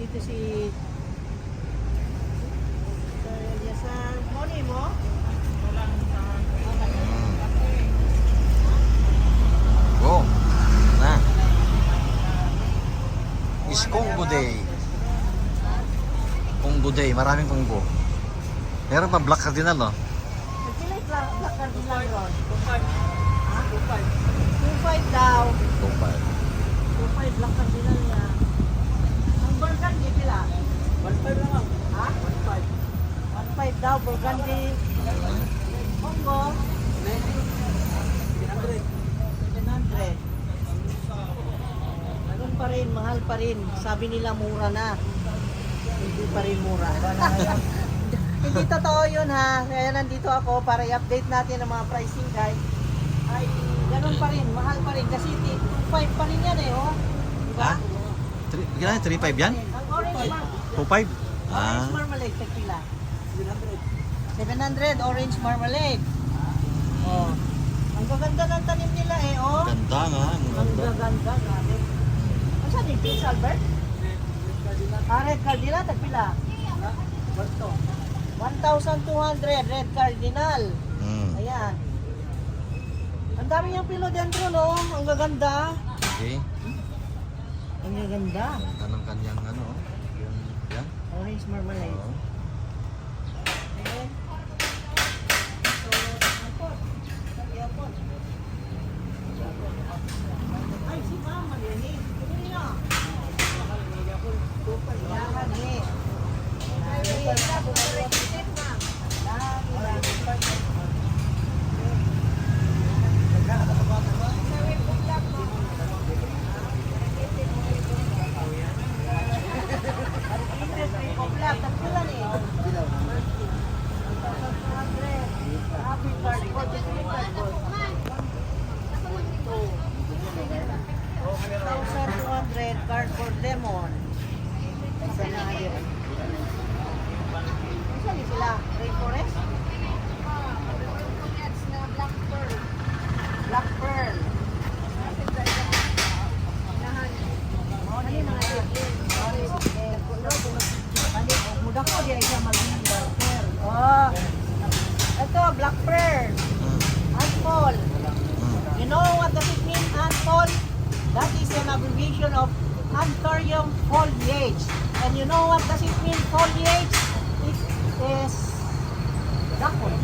Nandito si Sir Eliasar. Moni mo? Go. Na. Is Congo Day. Congo Day. Maraming Congo. Meron pa Black Cardinal, no? Nagpila yung Black Cardinal ron? 2.5. Ha? 2.5. 2.5 daw. 2.5. 2.5 Black Cardinal niya. Ang Burgundy pila? 1.5 lang. Ha? 1.5. 1.5 daw, Burgundy. Congo. 700. 700. Ganun pa rin, mahal pa rin. Sabi nila mura na. Hindi pa rin mura. Hindi totoo yun ha. Kaya nandito ako para i-update natin ang mga pricing, guys. Ay, ganun pa rin, mahal pa rin. Kasi 2.5 pa rin yan eh, oh. Diba? Ha? Kailan? 3.5 yan? Ang orange, 2.5? orange Ah. marmalade, tagpila. 700. 700, orange marmalade. Oh. Ang gaganda ng tanim nila eh, oh. Ganda nga. Ang Ang ganda. gaganda, grabe. Ang saan yung Prince Albert? Ah, Red Cardinal, tagpila. 1,200, Red Cardinal. Ayan. Ang dami niyang philodendron, no? Ang gaganda. Okay. Ang gaganda. Ganda ng kanyang ano. Oh. Yung, yan. Orange marmalade. Oo. Okay. So, airport. Airport. Ay, si Mama, Lenny. Ano niya? Yahan, eh. Happy cardboard. 1,200 cardboard lemon. Isa na yun. Saan ni sila? Rainforest? Black Pearl. Black Pearl. Muda ko di ay siya maging Black Pearl. Oh. Ito, Black Pearl. Antpol. You know what does it mean, Antpol? That is an abbreviation of Anthurium foliage. And you know what does it mean, foliage? It is dahon.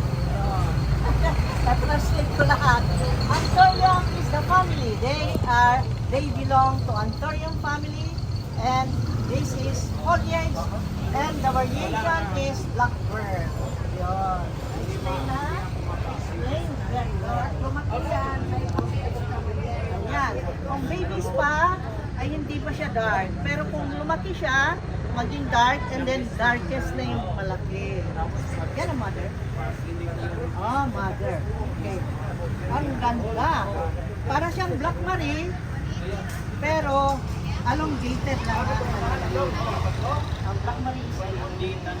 Na-translate ko lahat. Anthurium is the family. They belong to Anthurium family. And this is foliage. And the variation is blackbird. Yun. Explain na. Explain very well. Lumaki yan. Ayan. Kung babies pa, ay hindi pa siya dark. Pero kung lumaki siya, maging dark and then darkest na yung malaki. Yan ang mother. Ah, mother. Okay. Ang ganda. Para siyang Black Marie, pero elongated lang. Ang Black Marie is elongated.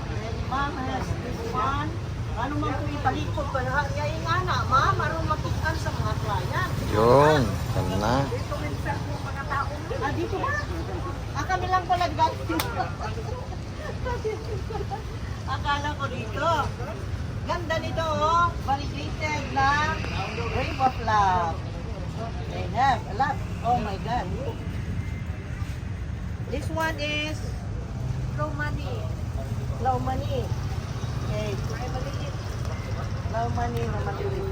Then, ma'am has this one. Ano man po ipalikot pa lahat. Yain nga na, ma'am, aron makitaan sa mga client. Yun. Ganda. Ah, dito ba? Ah, kami lang pala galing. Akala ko dito. Ganda nito, oh. Variegated na rainbow love. They have a lot. Oh my God. This one is Romani. Laumani. Okay. Laumani na maliit.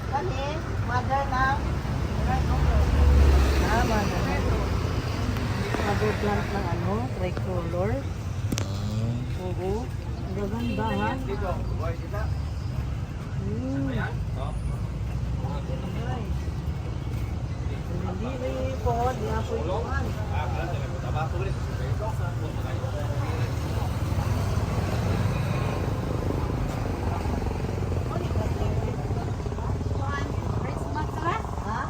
Kani, mother ng Ah, mother. Mother plant ng ano, tricolor. Oo. Ang gaganda ha. Ay. Hindi rin po, di ako ikuhan. Ha?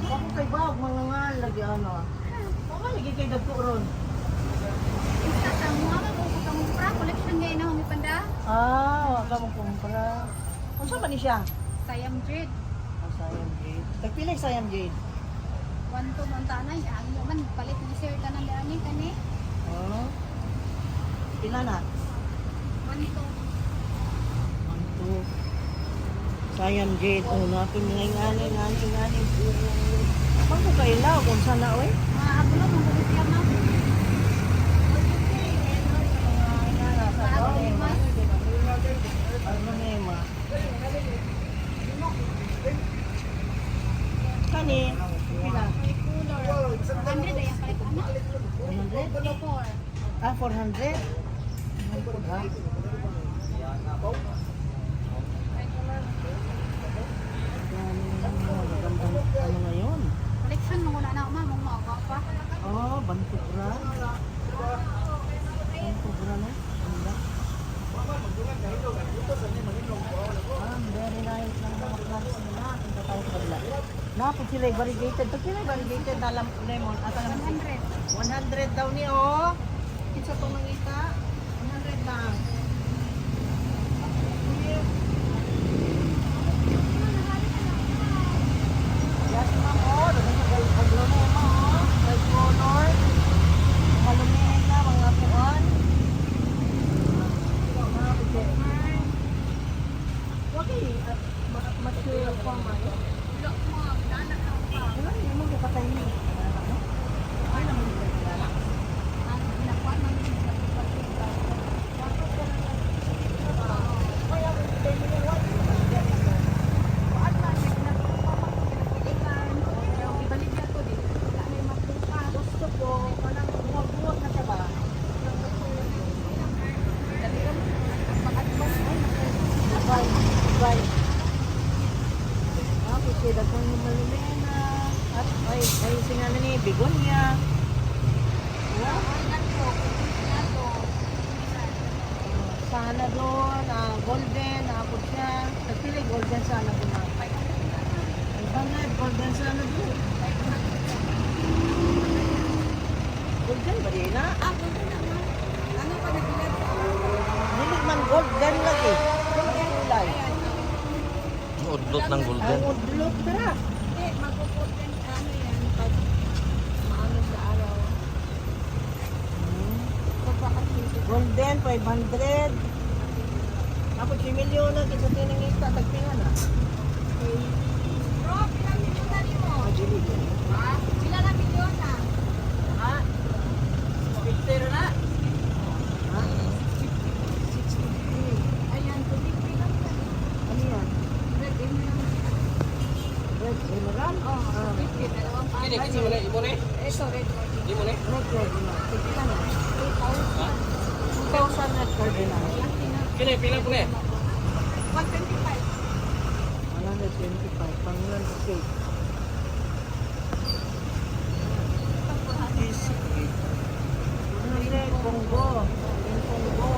Ako kay Bob, mga nga lagi ano. Mga lagi kay dagko ron. Isa sa mga mabubuka mong pra, collection ngayon na humipanda. Ah, wa ka mong kumpra. Unsa man ni siya? Siam Jade. Oh, Siam Jade. Tagpila yung Siam Jade? 1-2 man tanay. Ang man palit ni sir tanan ani kani. Oh. Pila na? 1-2. 1, 2. Cyan Jade. Oh, natin mga ingani, ingani, ingani. Pang ko kailaw kung sana, oy. Mga aglo man ko siya, ma'am. Aglonema. Kani, pila? Color. 100 ay ang palit ana. 100? 4. Ah, 400? Ha? Magandang ano ngayon? Collection mo na na, ma'am, mong mga pa. Oh, bantugra. Bantugra no? Ganda. Ah, very nice ng mga plants nila. Punta tayo sa kabila. Napod sila yung variegated. Pag sila yung variegated na lemon, at alam 100. 100 daw ni oh. Kinsa tong nangita? 100 lang. Yes, ma'am. Oh, daghang sa aglonema oh. Red color. Mga lumena, mga puan. Mga puti. Okay, at mature pa man. Look, ma'am, nana ka pa. Wala, hindi mo kapatay ni. Ano? Ay, naman yung kilala. Ang ginakuan man ni sa Kuan man siya ginakuha pa pilikan. Pero ibalik na to di. Wala may makuha. Gusto ko, parang buwag-buwag na siya ba? Bye. Bye. Ah, kasi daghan ng malumena. At ay, ay singalan ni Begonia. Yeah. Sana doon, ah, golden, nakapod siya. Nagpili golden sana doon na. 500, golden sana doon. Golden ba din na? Ah, golden na, ma'am. Ano pa nagbilad? Dili man golden lagi. Golden kulay. Ang udlot ng golden. Ang udlot tara. Hindi, mag-golden ano yan pag maano sa araw. Pagpakatid. Golden, 500. Tapos si milyon na, kinsa tiningita, tagpila na. Bro, pila milyon na nimo? Ah, dili. Ha? Pila na milyon na? Ha? 50 na. Ha? 63. Ayan, 23 lang yan. Ano yan? Red emerald. Red emerald? Oh, 50, dalawang pa. Kini kasi wala imo ni. Ito, red cardinal. Imo ni. Red cardinal. Tagpila na. 2,000. 2,000 red cardinal. Laki na. Kini pila ko ni. 125. 125. Pangulan sa cake. Easy. 100, Congo. In Congo.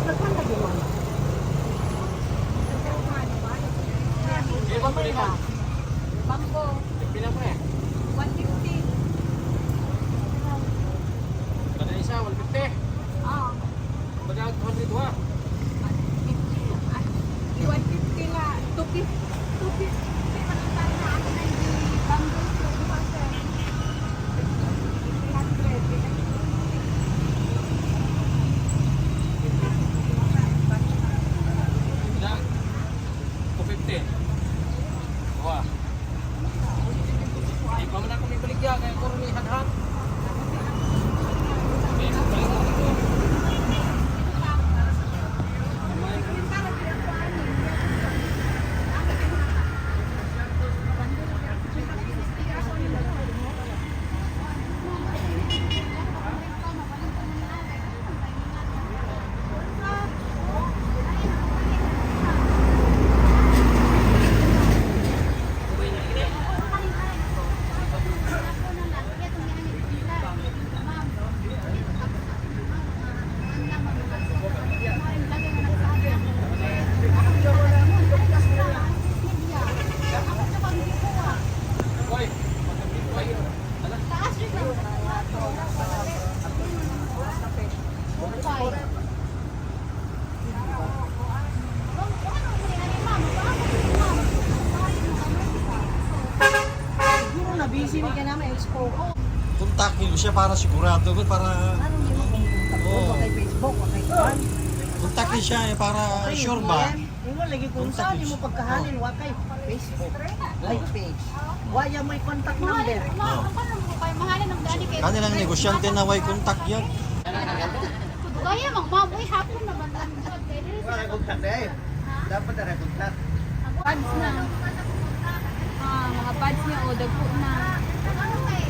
Nagpan lagi mo. Limon limon. Bangko, Pila ko ni. 150. Kada isa 150. Ah, Kada 200 wa. 150. Ah, 150 la. 250. 250. Manang tayo na ako na hindi bangko sa duha, sir. 300. Pila. 250. Wa. Di pa man ako may baligya kay ko ni hadhat. Di pa balik ko. Busy mi ka naman expo. Kontakin mo siya para sigurado ko para Anong di mo kung kontak ko? Oo. Wa kay Facebook, wa kay kuan. Kontakin siya eh, para sure ba? Imo lagi kung saan imo pagkahalin wa kay Facebook. Like page. Wa ya may contact number. Mahal mo kayo, mahalin ang dani kay. Kanilang negosyante na way kontak yan. Kaya mang mamoy hapon naman ang Wala kontak na eh. Dapat na kontak. Pads na. Ah, mga pads niya o dagko na. Ano kay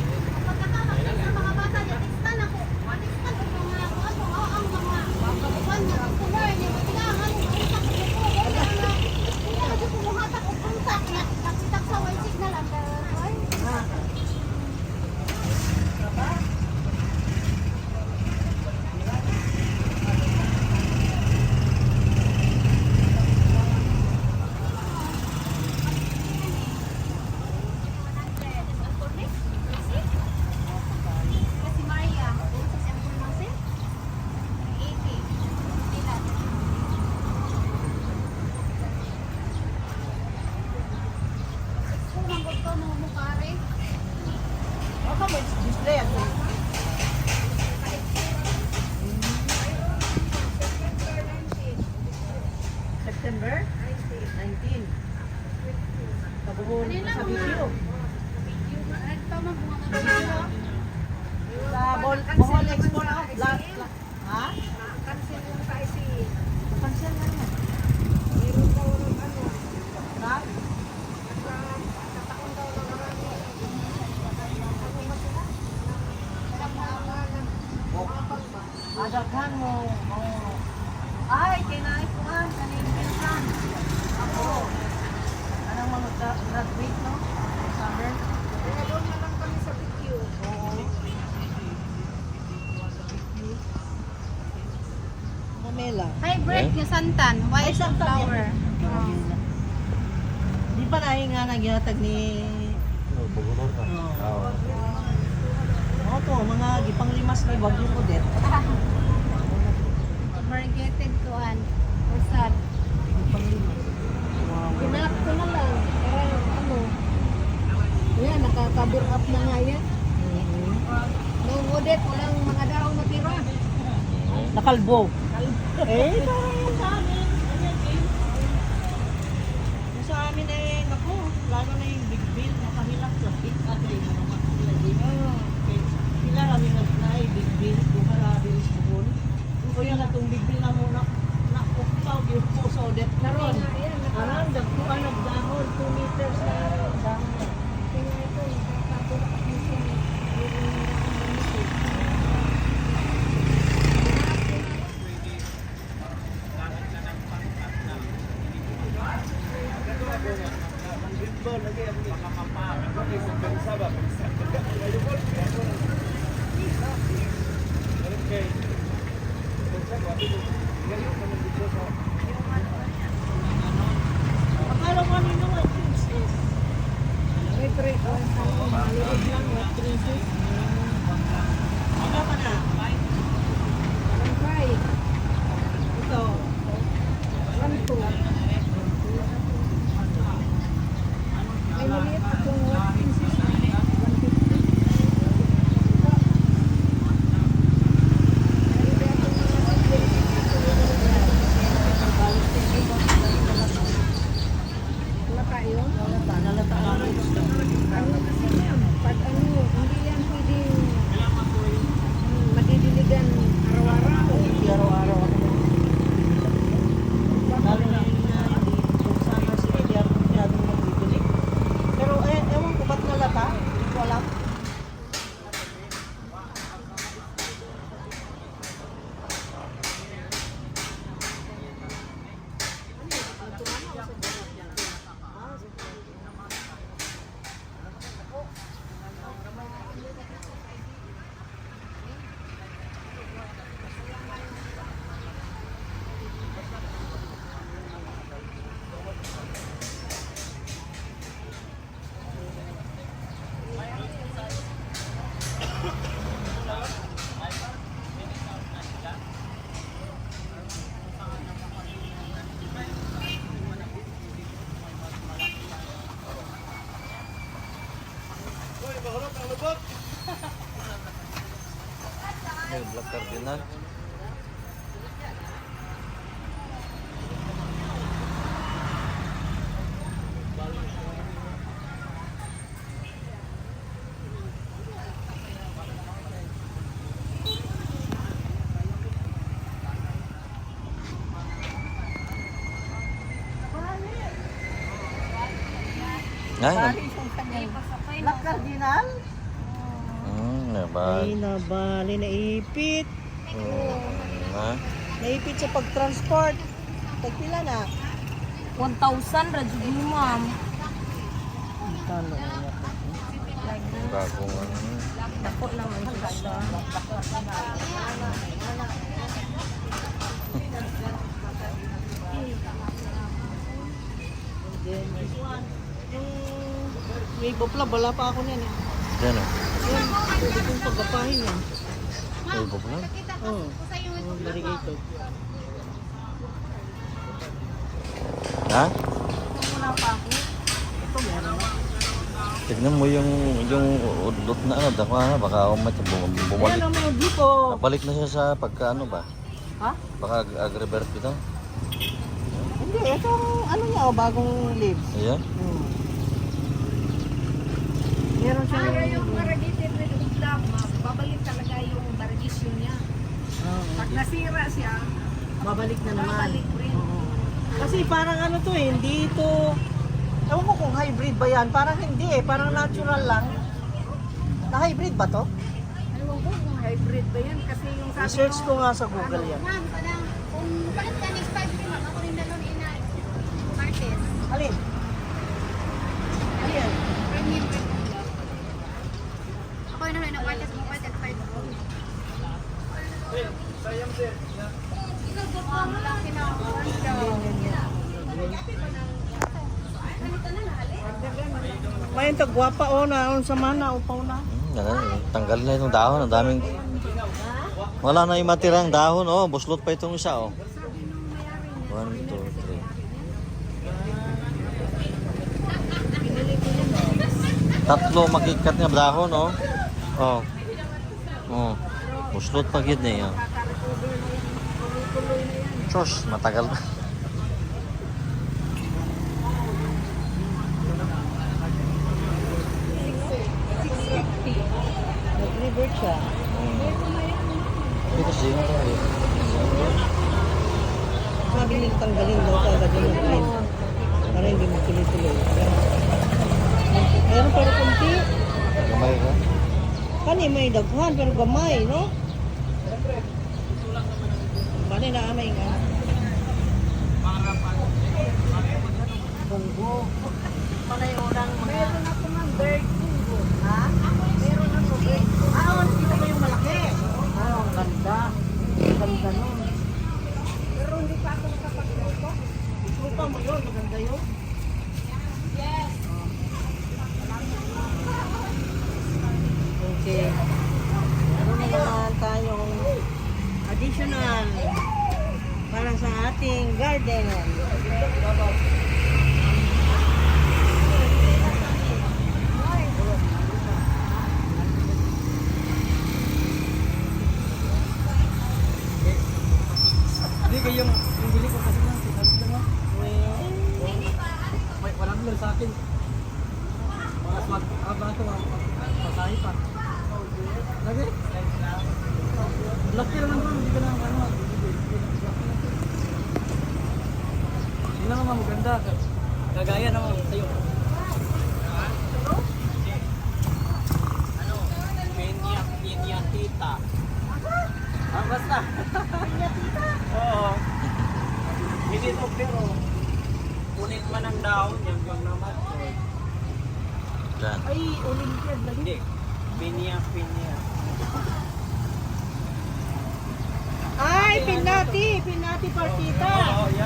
pagkakamakita sa mga bata niya tekstan ako. Tekstan ko mga ano ang mga kuan nga customer niya tiga ang ano utak ko ko. Wala na ko muhatag og contact na naksitak sa way signal ang ay. Kasi Maria, sa si Uncle Marcel. 80. Sila. Expo man gud ko mga mukare. Wa ka mo display ato. September 19. Kabuhon sa video. Nagpa man mga video. Sa Bohol Expo na. Ha? Cancel yung kasi. Cancel na naman. Meron daw ng ano, Ha? nakataon daw ng marami. Adaghan mo. Oh. Ay, kay kuan kaning pinsan. Ako. Anong mga graduate no? Summer. Kaya doon na lang kami sa video. Oo. Mamela. Hybrid nga santan, Ay, white santan flower. yan. Di pa na nga nagyatag ni Oh, Bogolor na. Oo. Oo to, mga gipanglimas ni Bagyo Kudet. Variegated kuan. Usad. Gipanglimas. Wow. Kinap ko na lang. Para ano. Yan, nakaka-cover up na nga yan. Nung udet, walang mga daong natira. Nakalbo. Eh, parang yung sa amin. Ganyan din. Yung sa amin eh, naku, lalo na yung big bill, nakahilak sa big ate. Okay. Pila kami nag-na big bill, kung karabilis buhol. Kung yung atong big bill na muna, nakupaw, yung po sa udet. Karon, aran, dagkuan, nagdahon, 2 meters na ang dahon. Kaya ito, nakaka-cover up na siya. Meron na akong ganito. Akala ko nino white princess. May pre, oh, maliit lang, white princess. Ano pa na? One five, Ito. 1.2. May maliit akong white princess na 150. Wala tayo? Nalata, nalata. Ano kasi ma'am, pag ano, hindi yan pwedeng Cardinal. Ay, Bali yung kanyang Black Cardinal. Nabal. Ay, nabali, naipit. Ha? Naipit sa pag-transport. Tagpila na. 1,000 ra jud ni ma'am. Talo na niya po. Bagong ano. Dako naman jud siya. Then, this one, yung may bopla, wala pa ako niyan eh. Yan oh. Yun, pwede kong pagkapahin yan. May bupla. Oo. Oh, variegated. Ha? Wala pa ako. Ito meron na. Tignan mo yung udlot na ano, dako na baka bumalik. Ayan o, may blue po. Nabalik na siya sa pagka ano ba? Ha? Baka ag-revert ito. Hindi, itong ano niya o, bagong leaves. Ayan. Meron siya Pero yung variegated with black, ma'am, babalik talaga yung variegation niya. Oo. Pag nasira siya, Babalik na naman. babalik rin. Oo. Kasi parang ano to eh, hindi ito, ewan ko kung hybrid ba yan, parang hindi eh, parang natural lang. Na-hybrid ba to? Ewan ko kung hybrid ba yan kasi yung sabi Research ko, ko nga sa Google yan. Ma'am, parang kung palit ka next 5 ma'am, ako rin dalon ina Martes. Alin? Alin? Premium premium. Ako na rin ang Martes mo palit 5. Ma'am, laki na ako. May tagwapa o na, sa mana, upaw na. Tanggal na itong dahon, ang daming wala na yung matirang dahon, oh. Buslot pa itong isa, oh. 1, 2, 3. Tatlo makikat nga dahon, oh. Oh. Oh. Buslot pa gid na yun. Diyos, matagal na. Nag-revert siya. Dito siya yung tayo. Sabi nila tanggalin daw kagad yung green. Para hindi magtuloy-tuloy. Meron pero kunti. Gamay ka? Kani may daghan pero gamay, no? Bali na amay nga. Bunggo. Panay unang mga... Meron ako ma'am, bird bungo. Ha? Meron ako bird. Ah, oh, nakita ko yung malaki. Ah, ang ganda. Ang ganda nun. Pero hindi pa ako nakapagluto. Isupa mo yun, maganda yun. Yes. Okay. Meron na naman tayong additional para sa ating garden. Hindi kayo yung bili ko kasi lang, 600 lang. May walang lang sa akin. Mga swag, ah, ba ito, pasahe pa. Lagi? Laki naman bro, hindi ka na ano. Laki na to. Hindi naman maganda. Kagaya naman sa'yo. Ano? Pinya, pinya tita. Ah, basta. Pinya tita. Oo. Hindi to pero kunin man ang dahon yan yung naman. Yan. Ay, Olympiad lagi. Hindi. Pinya, pinya. Ay, pinati, pinati partita.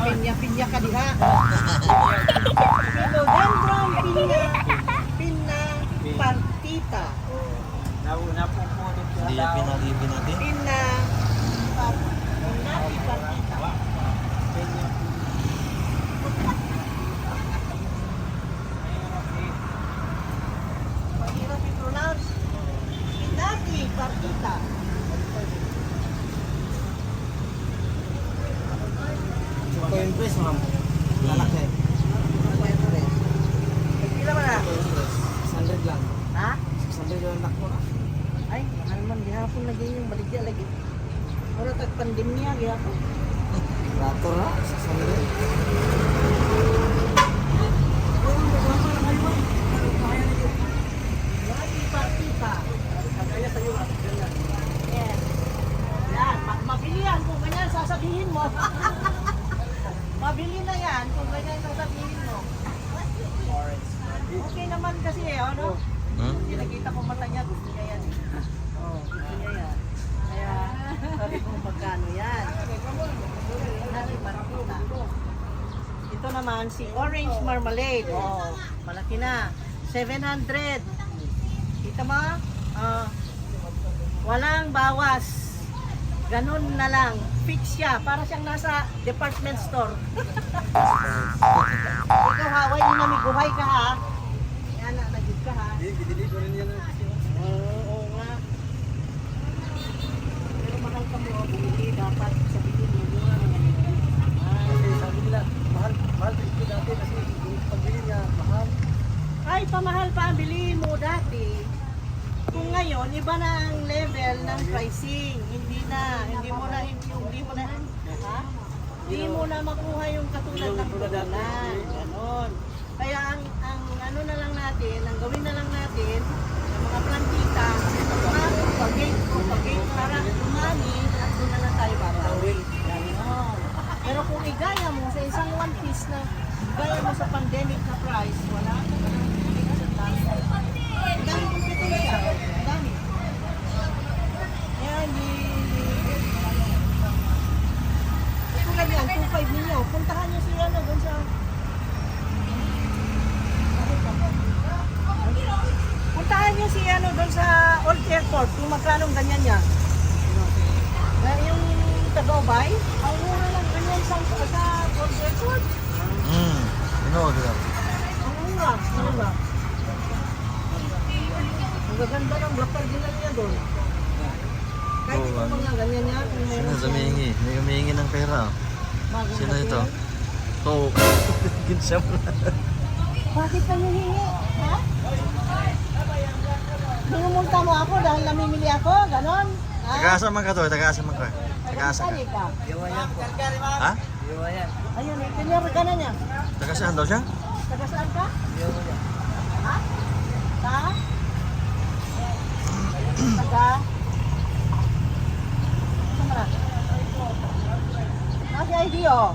Pinya, pinya ka diha. Philodendron pinya, pinna partita. Napupunit Hindi yan pinati, pinati. Pinna, pinati partita. Pinya, Mahirap i-pronounce. Pinati partita. Tres, ma'am. Lalaki. Pila ba na? 600 lang. Ha? 600 lang anak mo. Ay, mahal man gihapon na yung baligya lagi. Mura tag pandemya gihapon. Rato ra, 600. Lagi partita. Kaya sa iyo, ganyan. Yes. Yan, mabili yan kung ganyan sasabihin mo. Mabili na yan kung ganyan sasabihin mo. Okay naman kasi eh, ano? Hmm? Kasi nakita ko mata niya, gusto niya yan eh. Oh, gusto niya yan. Kaya sabi ko magkano yan. Lagi partita. Ito naman si Orange Marmalade. Oh, malaki na. 700. Kita mo? Ah, walang bawas. Ganun na lang. Fix siya. Para siyang nasa department store. Ikaw ha, why inamiguhay ka ha? Yan na, nagyud ka ha. Hindi, binili ko rin yan. Oo, oo nga. Pero mahal ka mo, bumili. Dapat sabihin mo, mura naman yun. Ah. Kasi sabi nila, mahal, mahal ito dati kasi yung pagbili niya, mahal. Ay, pamahal pa ang bilihin mo dati. Kung ngayon, iba na ang level ng pricing. Hindi na, hindi mo na, hindi, hindi mo na, ha? Hindi mo na makuha yung katulad ng puhunan. Ganon. Kaya ang ano na lang natin, ang gawin na lang natin, ng mga plantita, mag-propagate, propagate para umani at doon na lang tayo babawi. Ganon. Pero kung igaya mo sa isang one piece na igaya mo sa pandemic na price, wala ka na. Ang dami. Ang dami kompetensya. Ang dami. Kaya hindi. Ito ganyan, 2.5 ninyo. Puntahan niyo si ano doon sa. Puntahan niyo si ano doon sa Old Airport kung magkano ang ganyan niya. Na yung taga-Ubay, ang mura lang ganyan sa Old Airport. Ano, di ba? Ang mura, ano ba? Ang gaganda ng Black Cardinal niya doon. Kahit Oo, ito ano. mga ganyan niya, kung meron Sino siyang humingi? May humingi ng pera. Oh. bagong Sino ito? dating. To. Ginsam na. Bakit nangihingi? Ha? Minumulta mo ako dahil namimili ako, ganon? Ha? Taga-asa man ka to, taga-asa man ka. Taga-asa ka. Sali ka. Yawayan po. Ha? Yawayan. Ayun, eh, tinyar ka na niya. Taga saan daw siya? Taga saan ka? Yawayan. Ha? Ta? Taga? Saan ka na? Nasa ID oh.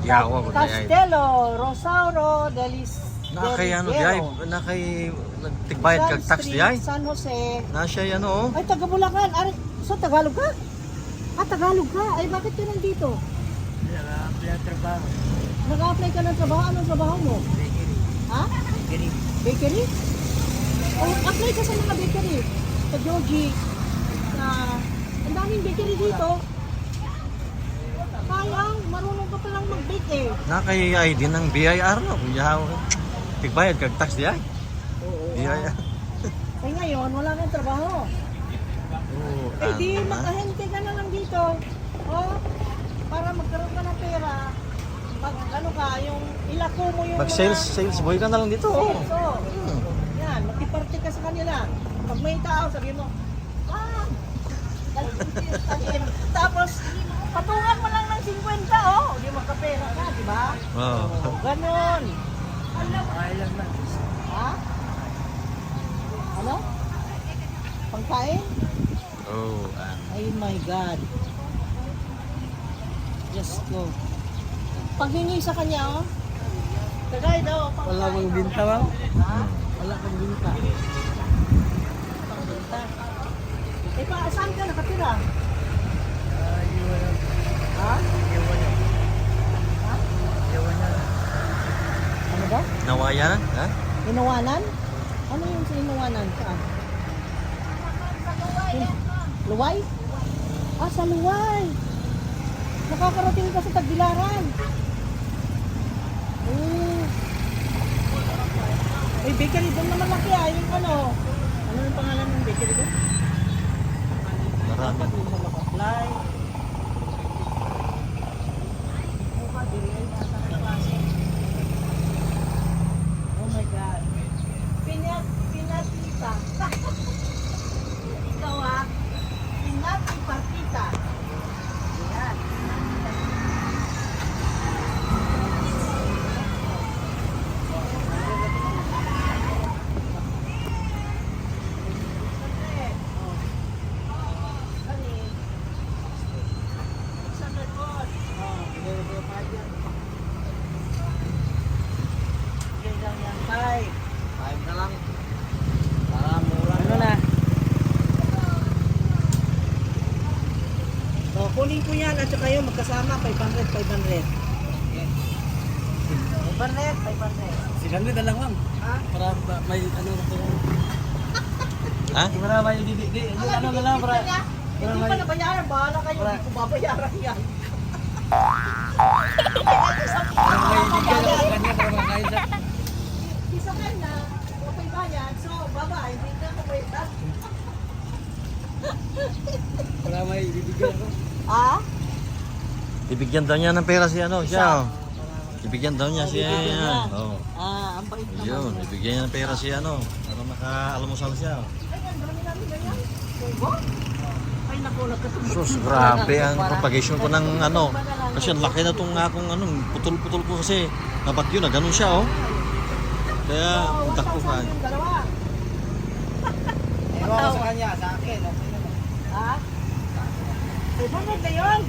Yawa ko na ay. Castello Rosauro delis Nakay ano di ay, nakay nagtigbayad kag tax di ay. San Jose. Na siya ano oh. Ay, taga Bulacan. Ari, so Tagalog ka? Ah, Tagalog ka. Ay, bakit ka nandito? Nag-apply ang trabaho. Nag-apply ka ng trabaho. Anong trabaho mo? Bakery. Ha? Bakery. Bakery? O, apply ka sa mga bakery. Sa Joji. Sa. Ang daming bakery dito. Sayang, marunong ka palang mag-bake eh. Nakay ID ng BIR no. Kung yawa ka. Tigbayad kag tax di ay. Oo. BIR. Eh ngayon, wala kang trabaho. Oo. Eh di, ano na. mag-ahente ka na lang dito. Oh, para magkaroon ka ng pera. Pag ano ka, yung ilako mo yung Mag sales mga. sales boy ka na lang dito. Oh. Sales, oh. Yan, magkiparte ka sa kanila. Pag may tao, sabihin mo, ah, tapos, patungan mo lang ng 50, oh. Hindi magkapera ka, di ba? Oo. Oh, ganon. Ay lang na. Ha? Ano? Pangkain? Oh, ano. Ay my God. Diyos ko. Paghingi sa kanya, oh. Tagay daw. Pangkain. Wala kang binta, ma'am. Ha? Wala kang binta. Pangbenta. Eh, pa, saan ka nakatira? Ah, iwanan. Ha? Iwanan. Ha? Iwanan. Ano ba? Nawayan ha? Inuwanan? Ano yung sa inuwanan? Saan? Luway? Ah, sa Luway. Nakakarating ka sa Tagbilaran. Oh. Eh, bakery doon naman laki ah. Yung ano. Ano yung pangalan ng bakery doon? Marami. Dapat hindi siya maka-apply. 5. 5 na lang. Para mura. Ano na? So, kunin ko yan at saka yung magkasama, 500, 500. 500, 500. 600 na lang, ma'am. Ha? Para may ano na to. Ha? Para may di di ano na lang para para Hindi may pa nabayaran, bahala kayo, Para- hindi ko babayaran yan. para may bigyan ako sa kanya para makain siya. Isa ka na, okay bayad, so bye-bye, hindi na ako bayad. Para may bibigyan ako. Ah? Bibigyan daw niya ng pera si ano, siya. Oh. Bibigyan daw niya Oh, si bibigyan niya. Oh. Ah, ang bait naman. Yun, bibigyan niya ng pera si ano. Para makaalmusal siya. Oh. Ay, ang dami namin ganyan. Munggo? Ay, naku, nagkatubot. Sus, grabe ang propagation ko ng ano. Kasi ang laki na itong akong ano, putol-putol ko kasi. Nabagyo na, ganun siya oh. Kaya, So, ang takbo 1,000 ka. yung dalawa. Ewan ko sa kanya, sa akin. Okay naman. Ha? 500 na yun.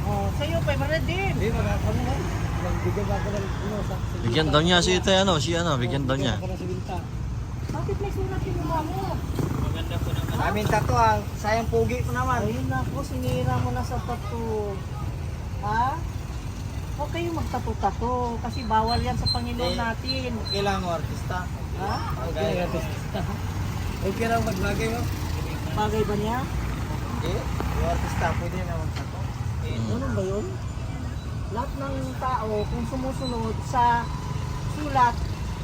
Oh, sa'yo, 500 din. Hindi magkakano na. Magbigyan ba ako ng ano sa Bigyan daw niya si ite, ano, si ano, bigyan daw niya. Ako ng 70. Bakit may sulat yung mukha mo? Daming tato ah. Sayang pugi ko naman. Ayun na ako, sinira mo na sa tattoo. Ha? Huwag kayong magtato-tato kasi bawal yan sa Panginoon Eh. natin. Okay lang mo, artista. Ha? Okay, artista. Okay lang maglagay mo. Bagay ba niya? Hindi. Yung artista, pwede na magtato. Mm. Ganun ba yun? Lahat ng tao kung sumusunod sa sulat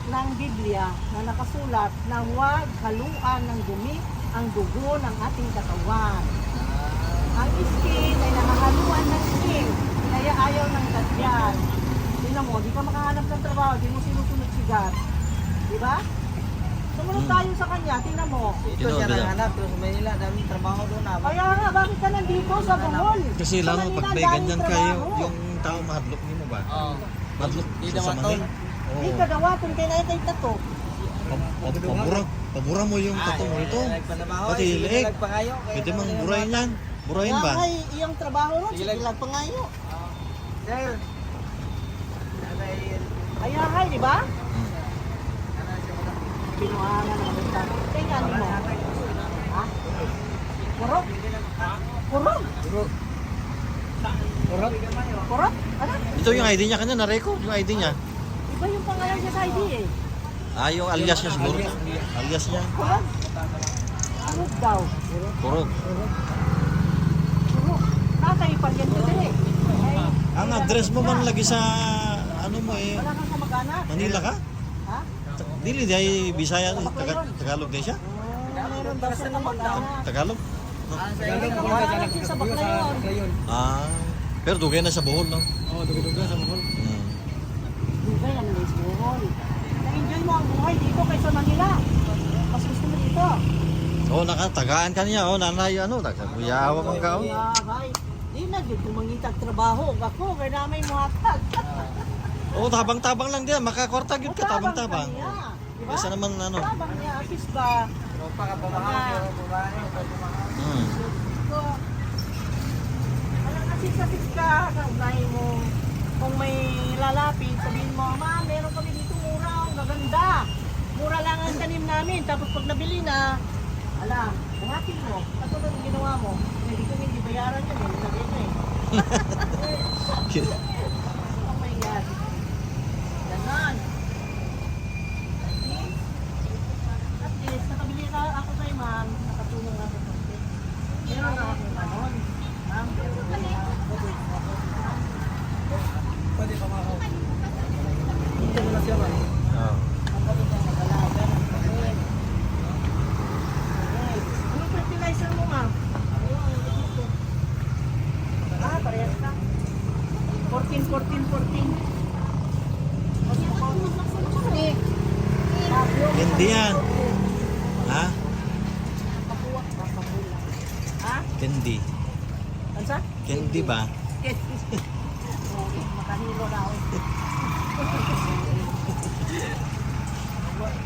ng Biblia na nakasulat na huwag haluan ng dumi ang dugo ng ating katawan. Ang skin ay nakahaluan ng skin, kaya ayaw ng God yan. Tingnan mo, di ka makahanap ng trabaho, di mo sinusunod si God. Di ba? Sumunod tayo sa kanya, tingnan mo. Ito Ito, siya ito. naghanap. Pero sa Manila, daming trabaho doon ah. Kaya nga, bakit ka nandito sa Bohol? Kasi Sa lalo Manila, pag may daming ganyan kayo, trabaho. yung tao mahadlok nimo ba? Oo. Mahadlok Di sa naman Manila. Di Oo. ka dawaton kay na kay tato. Pabura, pabura mo yung tato mo ito. Nagpanabaho. Pati leeg. Nagpangayo. Pwede mang burahin yan. Burahin ba? Ay, iyang trabaho ron, Sige sige lang. lang pangayo. Sir. Ayahay, di ba? Hmm. Pinuangan ng mga tao. Kaya nga mo. Ha? Kurog? Kurog? Kurot. Kurog? Ano? Ito yung ID niya kanya, na-record yung ID niya. Iba yung pangalan niya sa ID eh. Ah, yung alias niya siguro. Alias niya. Kurog? Kurog daw. Kurog. Kurog. Nakakay paryente din eh. Ay, Ang address mo man lagi sa ano mo eh, wala kang kamag-anak. Manila ka? Ha? Dili di ay Bisaya, Tagalog din siya? Oh, meron daw sa kamag-anak. Tagalog? No? Tagalog Meron ko kamag-anak din sa Baclayon. Baclayon. Ah, pero dugay na sa Bohol, no? Oo, dugo-dugo sa Bohol. Dugay ang Les Bohol. Na-enjoy mo ang buhay dito kaysa Manila. Mas gusto mo dito. Oh, nakatagaan ka niya, oh, nanay, ano, nagkakuyawa man ka, oh. Ay, di na gyud kung mangitag trabaho ako kay na may muhatag. Oh, tabang-tabang lang din, makakwarta gyud ka tabang-tabang. Niya, di ba? Kaysa naman ano. Tabang niya asis ba? Tropa ka pamahal. Babae. So, alang asis-asis ka, kaugnay mo. Kung may lalapit, sabihin mo, "Ma'am, meron kami dito mura, ang gaganda. Mura lang ang tanim namin." Tapos pag nabili na, ala, buhatin mo. Katulad ng ginawa mo, hindi ko hindi bayaran yan, eh. Nilagay niya eh. Oh my God. Ganon. At least, nakabili ka ako kay ma'am, nakatulong ako konti. Meron na akong ganon. Ma'am, meron na ako. Pwede pa makaw. Dito mo na siya, ma'am. Oh. Ang galing kang mag-alaga ng papel. Okay. Anong fertilizer mo, ma'am? Ah, parehas na. 14, 14, 14. Hindi yan. Ha? Ha? Candy. Ano sa? Candy ba? Okay, makahilo na ako.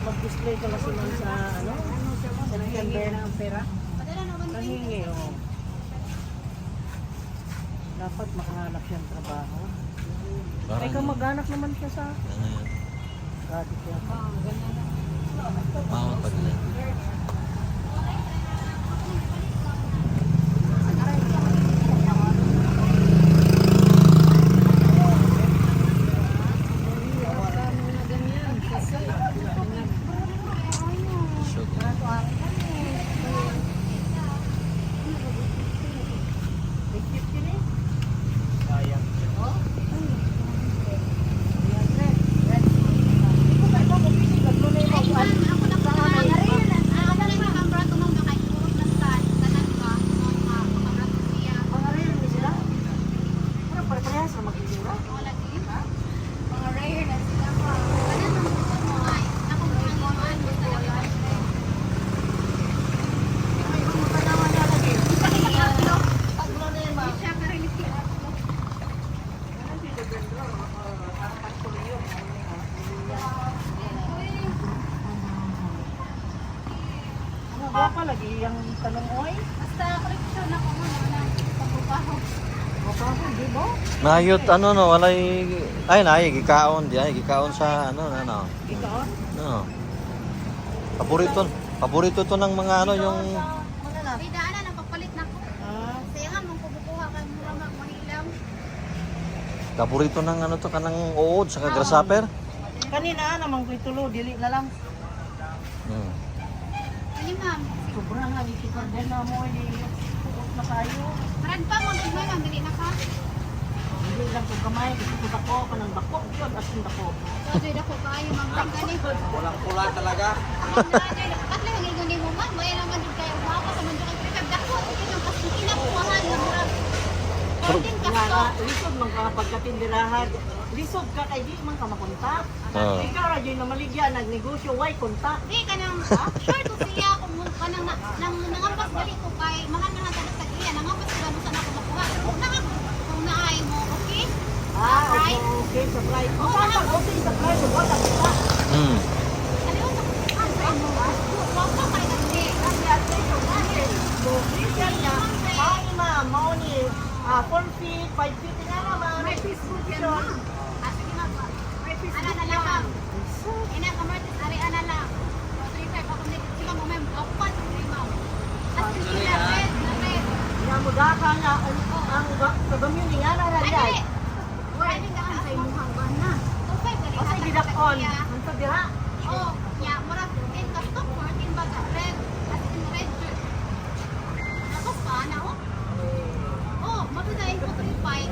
Mag-display ko na si ma'am sa ano? September. ng pera. Padala naman Nahingi, oh. Dapat makahanap siyang trabaho. Ay, Parang, kamag-anak naman siya sa ano yan? Oh, ganyan na. Mao pag nila. Sugar. Ay, ma'am, ako na po na. Ako na yung makambrato ma'am, nakaipuro na sa tanan ba? Mga makambrato siya. Pare-parehas na mag-iura. Wala din. Mga rare na sila pa. Tanan ng gusto mo ay. Ako mga gimaan, basta lang. Siya karinig si Atlo. Ano ba pa lagi yung tanong oy? Basta correction ako mo na pagbubaho. Baka di ba? Nayot ano no, walay ay nay gikaon di ay gikaon sa ano ano. Ikaon? No. Paborito, paborito to ng mga ano yung Mga na. May daanan ang pagpalit na ko. Ah, Saya nga mong kumukuha ka mura mag mahilaw. paborito ng ano to kanang uod sa grasshopper. Kanina namang ko'y tulo, dili na lang. Ano ma'am? Sobrang nga, ikikorder na mo, hindi puot na tayo. Marad pa mo gud ma'am, dili na ka. Dili lang kong kamay, gusto ko dako, kanang dako, yun, as in dako. So joy dako kaayo ma'am ang gani. Walang pula talaga. Katla ang ingon nimo ma'am, may naman jud kayo mga sa man jud kay prepare dako sige nang kasi kinakuhaan nga murag. 14 Nga kasto. nga, lisod man ka pagkatindirahan. Lisod ka kay di man ka makontak. Oo. Ikaw ra jud na maligya nagnegosyo, why kontak? Di kanang sure to siya kung kanang na, nang nangampas gali ko kay mahal na nga sa iya nangampas ko sa ako makuha. Kung na kung naay mo, okay? Ah, Price? okay, okay sa price. Oh, saan pag okay sa price, wala kita. Kaliwa sa kuhaan sa imo. Wa pa kay kasi. Kasi at least, okay. So, bigyan niya, ay ma'am, mao ni, 4 feet, 5 feet nga naman. May Facebook yan ma'am. Ah, sige ma'am. Ana na lang ma'am. Ina ka Martis, ari ana lang. O, 3-5 ako ni sila mo ma'am. Ako pa sa three ma'am. As in sila red na red. Inamudaka nga, ang kagamyon ni nga na Ay, radyay. dili. Ay, dili sa imuhang bana. 2-5 dali. O sa gidakon, ang sa diha. Oh, ya, murag 10 ka stock, 14 ba ka red. As in red shirt. Tapos pa na oh. Oh, matudayin ko 3-5.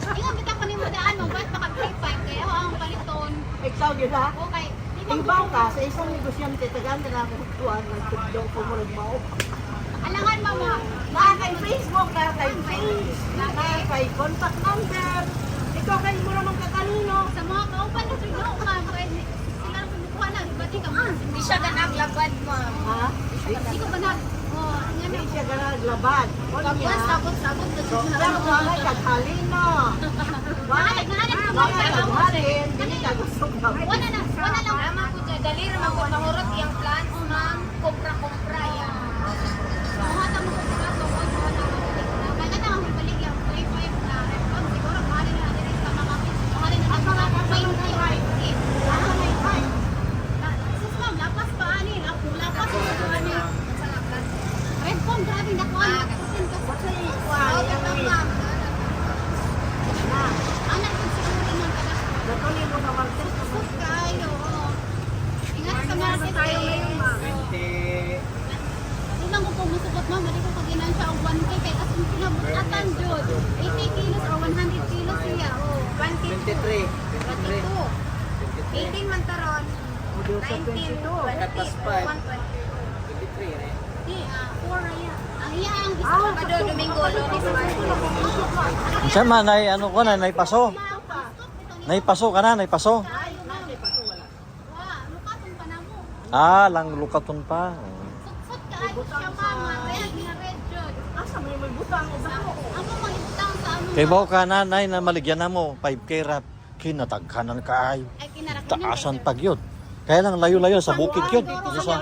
Ingon kita ko nimo daan mo, ba't baka 3-5 kaya ako ang paliton. Ikaw yun ha? Okay. Di ba Ibaw ka sa isang negosyante, tagaan na ako tuwan, nagtugdong ko mo mao. Alangan mama. Na kay Facebook, na kay page, na kay contact number. Ikaw kay mo naman kakanino. Sa mga kaupan na sila ma'am, kaya sila ang kumukuha na, ba't di ka ma'am? Hindi siya ganang labad, ma'am. Ha? Hindi ko ba na, oh, nga na. Hindi siya ganaglabad. O Pagkuhan, niya. sabot-sabot. So, pero wala kaghalin no. Wala Nahanap ko wala kaghalin, dili ka gusto ka. Wala na, wala lang. Tama ko dyan. Dali raman ko mahurot iyang plans, ma'am. Kumpra-kumpra yan. Muhata mo ko sila tungkol sa wala ko na. Kaya ka nang balik yung 3-5 na response. Siguro mahalin na natin sa mga mahalin na natin mga 20. Sus ma'am, lapas pa ani. Lapas mo to ani. Red phone, grabe nakuha. Kusin ka sa Oh, tama, ma'am. Na, Anak ko siguro man kada. natuloy mo sa Martes. Sus kayo. Oo. Ingat sa market Tayo ngayon, ma'am. 20. Di lang ko pumusukot ma'am, bali ko pag siya og 1K kay as in kinabutatan jud. 80 kilos or 100 kilos siya. Oh. 22. 23. 23. 22. 18 man taron. 19, 20, Tapos five. 1, 23 eh. Di, 4 ra ya. Ang iya ang gusto Ah, Sabado, Domingo, Lunes, Martes. Unsa man nay ano ko na nay paso. Nay paso ka na, nay paso. Wa, lukaton pa na mo. Ah, lang lukaton pa. Sutsot kaayo siya mama, red na red jud. Asa mo yung may butang o dako? Amo mangibutang sa amo. Kay bao ka na nay na maligyan na mo 5K rap kinataghanan kaayo. Ay kinarakunan. Taasan pag yun. Kaya lang layo-layo sa bukid yun. Dito sa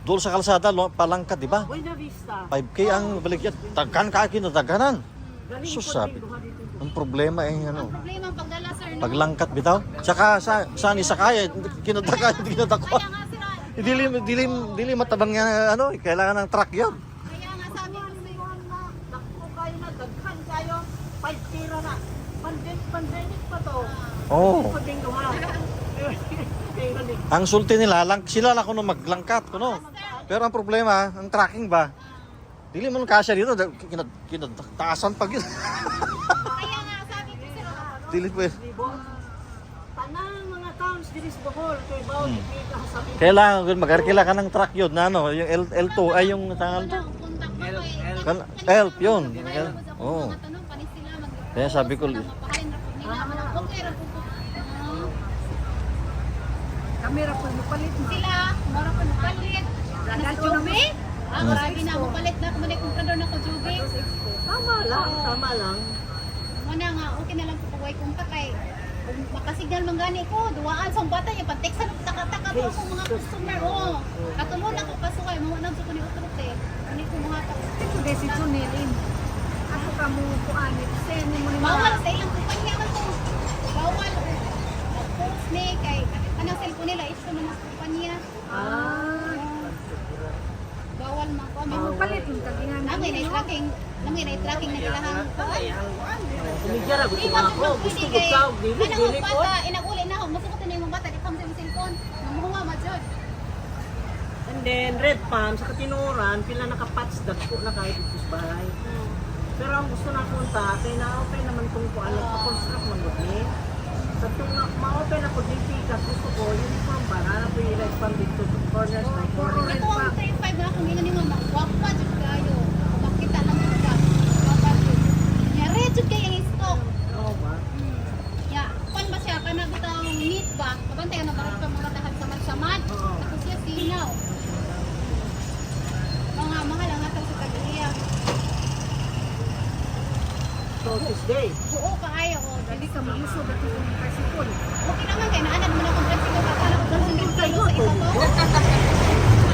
doon sa kalsada palangka, di ba? Buena Vista. 5K ang baligyan. Taghan ka kinataghanan. Galing Sus, po sabi. din duha dito. Ang problema ay ano. Ang problema ang pagdala sir Paglangkat bitaw. Tsaka sa saan isakay, kinataka, kinatakwa. Kaya nga sila, Dili dili dili matabang nga ano, kailangan ng truck 'yon. Kaya nga sabi ko sa'yo, Dako kayo na, daghan kayo. 5 tira na. Pandemic, pandemic pa to. Oh. Paging duha. Ang sulti nila, lang, sila lang kuno maglangkat kuno. Pero ang problema, ang tracking ba? Dili man kasya dito, kinataasan pag yun. Kaya nga sabi ko sa'yo, Dili pwede. Tanang mga towns diri sa Bohol kay bawol kita sa Kailangan yun, mag-arkila ka ng truck yun na ano, yung L2 ay yung tangal to. wala akong contact mo kay Elf yun. Elf. Oo. Oo. Kaya sabi ko, Okay ra po ko. Ah. Kamera po mo palit. Sila, mura ko palit. Nasa Jubi? Ah, grabe na mo palit na kumanay kumprador na ko Jubi. Tama lang, tama lang. Muna nga, okay na lang ko kung kung kay kung makasignal man gani ko, duwaan sa bata niya, panteksan, taka-taka to ako mga customer, oh. Katulon ako kasuway, mga nang ko ni utrot eh. Hindi ko muhatag. Ito de si Junelin. Ako ka mo kuan, send mo ni Bawal sa ilang kumpanya man to. Bawal. Mag-post ni kay anong cellphone nila issue man sa kumpanya. Ah, Bawal man ko. May mo palit yung kagingan. Nangay na tracking, nangay na tracking na ilahang kuan. Kumigya ra Di gusto ba ako, gusto ko kay tawag dili kanang dili ko. bata inaguli na ako masukotin na yung bata di pa mo sa cellphone. Mamuha ma jud. And then red palm sa katinuran pila nakapats dagko na kahit dito sa bahay. Pero ang gusto na punta kay na-open naman tong kuan nagpa-construct man gud ni. Sa tung na ma-open ako din pikas gusto ko uniform ba na po yung red palm dito sa corners by corners. Ito ang 35 na akong ingon nimo magwapa jud kayo. Makita lang jud ka. Gwapa jud. Ya red jud kay ang stock. Oo ba? Ya, kwan ba siya kana bitaw meat ba? Kabantay ano ba pa mga tahad samad-samad. Oo. Tapos siya sinaw. Mga mahal ang atang sa tag-iya. So Tuesday. Buo kaayo oh. Dili ka malusog at itong tricycle. Okay naman kay naanad mo na akong tricycle ka sana ko 100 kilo sa isa to.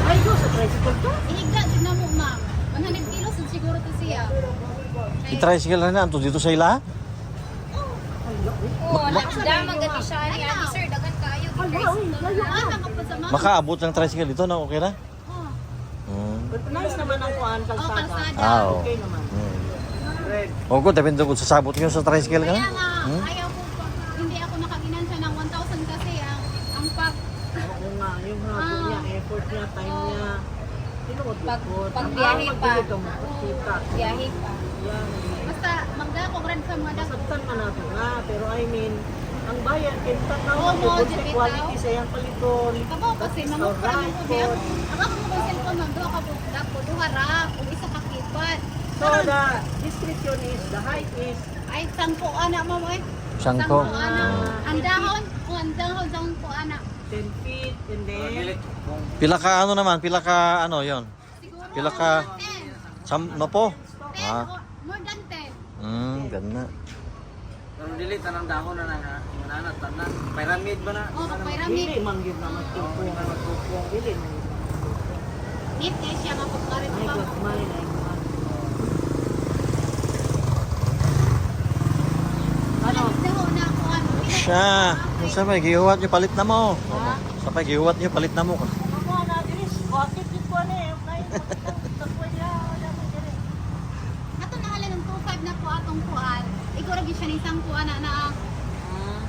Ay go sa tricycle to. Ihigda jud na mo ma'am. 100 kilos jud siguro to siya. I-tricycle na na, dito sa ila. Oh, nakdamang gati siya ni Ate Sir, dagan kayo. Hala, uy, layo Ah, nakapod sa ma'am. Makaabot ng tricycle dito, no? Okay na? Oh, But nice naman ang kuan oh, kalsada. kalsada. Ah, oo. Okay naman. Red. O ko, depende kung sasabot nyo sa tricycle ka Kaya na. nga, ayaw ko pa, hindi ako nakaginansya ng 1,000 kasi ang pag Oo nga, yung hapon niya, effort niya, time niya. Tinuod ko. Pagbiyahe pa. Kita. Biyahe pa. Yan. Basta magdako rin sa mga dako. Masabtan man nato nga, pero I mean, ang bayan kay tanaw Oo, mo mo, sa jud quality sa iyang paliton. Kabaw kasi mangupra man ko biya. Ang ako mo kong cellphone ma'am, duha ka buok dako, duha ra, ug isa ka keypad. So the description is, the height is Ay sangko ana ma'am ay. Sangko. Ana. Ang dahon, oh, ang dahon sangko ana. 10 feet and then Dili kung Pila ka ano naman, pila ka ano yon. Siguro Pila ka- mga 10. Sam, no po? 10 Ah. or more than 10. Ganda. pero dili tanang dahon na nga nga na tanan pyramid ba na? Oh, dili pyramid. man gyud na magtupong. Dili man gyud. Neat kay siya nga pagkarit Ay pa. God, mali na yung Ano? Dahon na ako ano. Siya, sa may gihuwat nyo palit na mo. Sa may gihuwat nyo palit na mo. Ako na diris, bakit yun ko ano eh. Kaya makita, wala mo diri. Ato nahala ng 25 na po atong kuan. Igor gyud siya ni isang kuan na na ang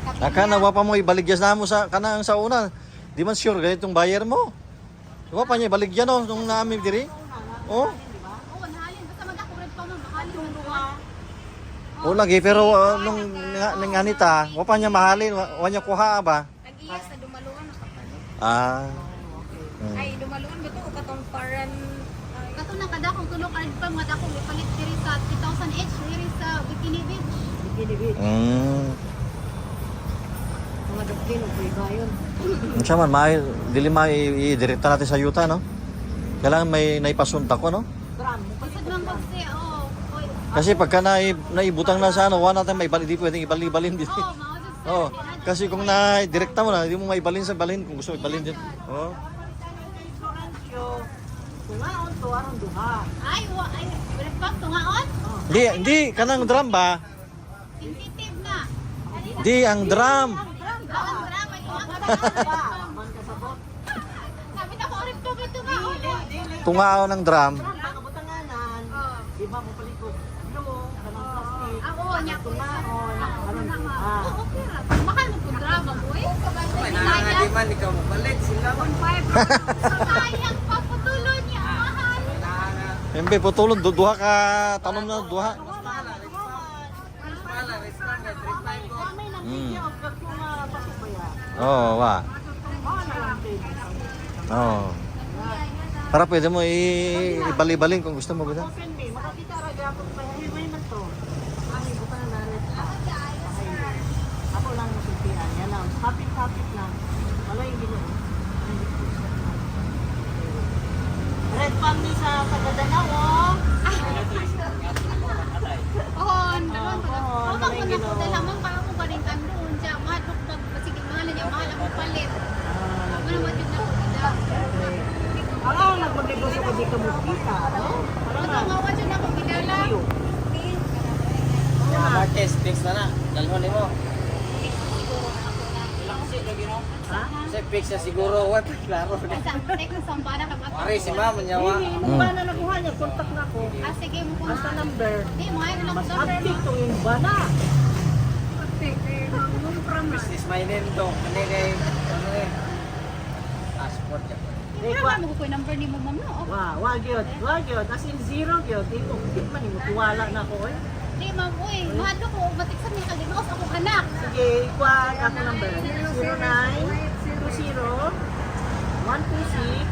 kapilya. Aka na wa pa mo ibaligyas na mo sa kanang sa una. Di man sure ganitong buyer mo. Wa pa niya ibaligyan no nung namin diri. Oh. Oo, nahalin. Basta magdako red pa mo, mahalin man kuan. O lagi pero nung nung anita, wa pa niya mahalin, wa niya kuha ba? Nag-iya sa dumaluan nakapalit. Ah. Ay, dumaluan ba to o katong paran? Kato na kada kong tulong red pa mga dako ipalit diri sa 3000 H diri sa Bikini Beach. Bikini Beach. Mga dagkin, okay ba yun? Unsa man may dili may i-direkta natin sa yuta no? Kailangan may naipasunta ko no? Drum. Bisag man kasi oh. Oy. Kasi pagka naibutang na sa ano, wa natin may di pwedeng ibali-balin dito. Oh, mao jud sir. Oh, kasi kung na direkta mo na, hindi mo maibalin sa balin kung gusto mo ibalin din. Oh. Florencio, tungaon to aron duha. Ay, wa ay red pa tungaon. Hindi, hindi kanang drum ba? Sensitive na. Di, ang drum. Ang drum ba? Ang drama ito ang Ba? Man kasabot. Sabi na ko orin to ito nga ulo. Dili. Tungao ng drum. Drum ba kabutanganan? Di ba mo palikod? Blue, kanang plastic. Ako niya ko. Tungaon, karon ah. Oo, okay ra. Mahal mo kung drama ko eh. Kailangan nga di man ikaw mapalit sila man. Sayang paputulo niya. Mahal. Kailangan nga. Embe, putulon. Duha ka, tanom na, duha. Mas mahal ah, rich pa. Mas mahal ah, rich pa. Kaya 3.5 ko. May nang video og kung pasok ba ya? Oo, wa. Mao na lang pwede. Oo. Para pwede mo ibali-balin kung gusto mo. Ba? Open me, makakita ra gyapon pa highway man to. Ay, bukan na red pa. Highway. Ako lang masultian, yan lang. Kapit-kapit lang. Wala yung Ginoo. Red palm ni sa Tagadanaw, oh. Oo, naman ko. Oo, Ako naman ko na Ginoo. ko dala man pa ako galing doon siya. Mahal ko pag sige mahal niya, mahal ako palit. Ano naman yun ako gida. Ang ang nagmagnegosyo ko dito mo kita, no? Ano nga wa jud ako gidala. Martes, fix na na. Dalhon nimo. Ha? Kasi fix na siguro. What? Klaro. Sa tek sa para ka ba? Pare si ma'am nyawa. Hindi, imong bana nakuha niya, contact na ko. Ah, sige mo ko. Basta number. Di mo ay lang Mas number. update tong imong bana. Business minded to. Ano kay ano eh. Passport ya. Di, Wala mo ko number ni mo ma'am no. Wa, wa gyud, wa gyud. As in zero gyud. Di mo, di man nimo tiwala na ako eh. Di ma'am uy, mahal ko matiksan niya kag ginaos akong anak. Sige, ikuha ako number. 09 20 126